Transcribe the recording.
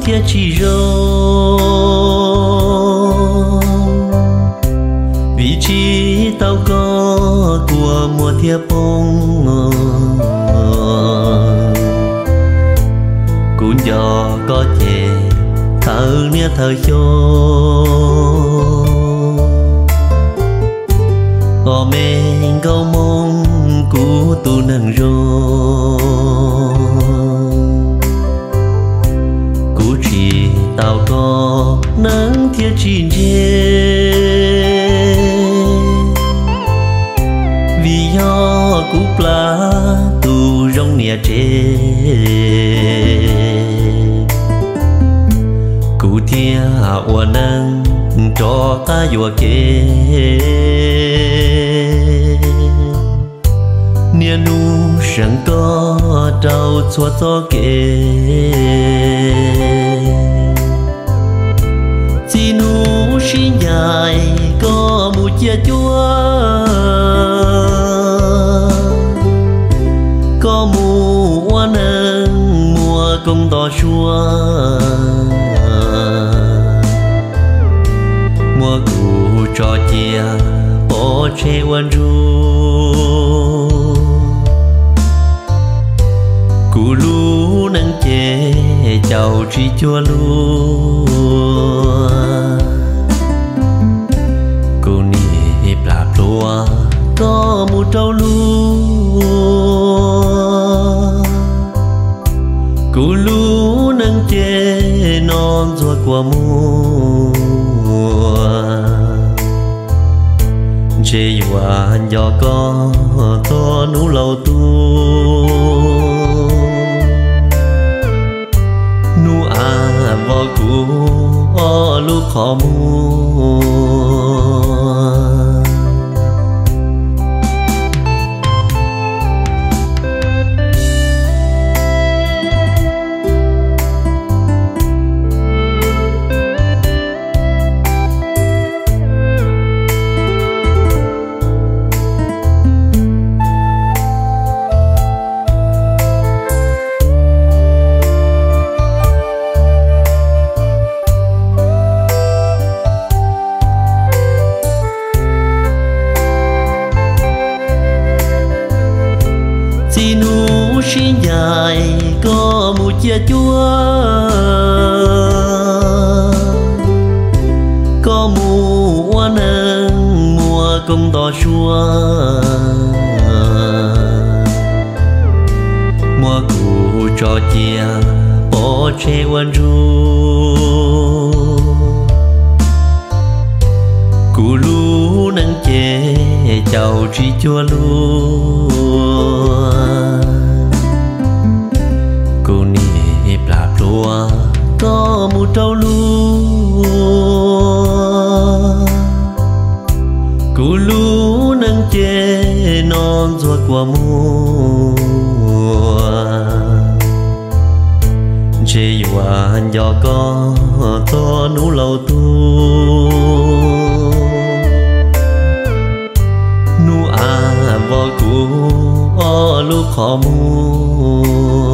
thiab tsis zoo, vim tsis tau koj kua muag thiab poob. Kuv nco koj ces thawj niaj thawj xyoo, ob me nkauj Hmoob kuv tus neeg zoo. Kuv tsis tau koj neeb thiab tsis ntse, vim yog kuv plam tus zoo niam tsev. Kuv thiaj ua neeb rov qab yuam kev, niaj hnub seev koj rau txhua txoj kev. Txij hnub sib ncaim koj mus ciaj cuab, koj mus ua neeg muaj koob nto suab, muab kuv tso cia pov tseg ua ntsuj. Kuv lub neej ces caum tsis cuag luag, kuv nim plam pluav koj mus rau luag. Kuv lub neej ces no ntxuag kua muag, ntshe yuav nco koj txog hnub laus tuag, hnub av vov kuv ob lub qhov muag. Txij hnub sib ncaim koj mus ciaj cuab, koj mus ua neeg muaj koob nto suab, muab kuv tso cia pov tseg ua ntsuj. Kuv lub neej ces caum tsis cuag luag, kuv nim plam pluav koj mus rau luag. Kuv lub neej ces no ntxuag kua muag, ntshe yuav nco koj txog hnub laus tuag, hnub av vov kuv ob lub qhov muag.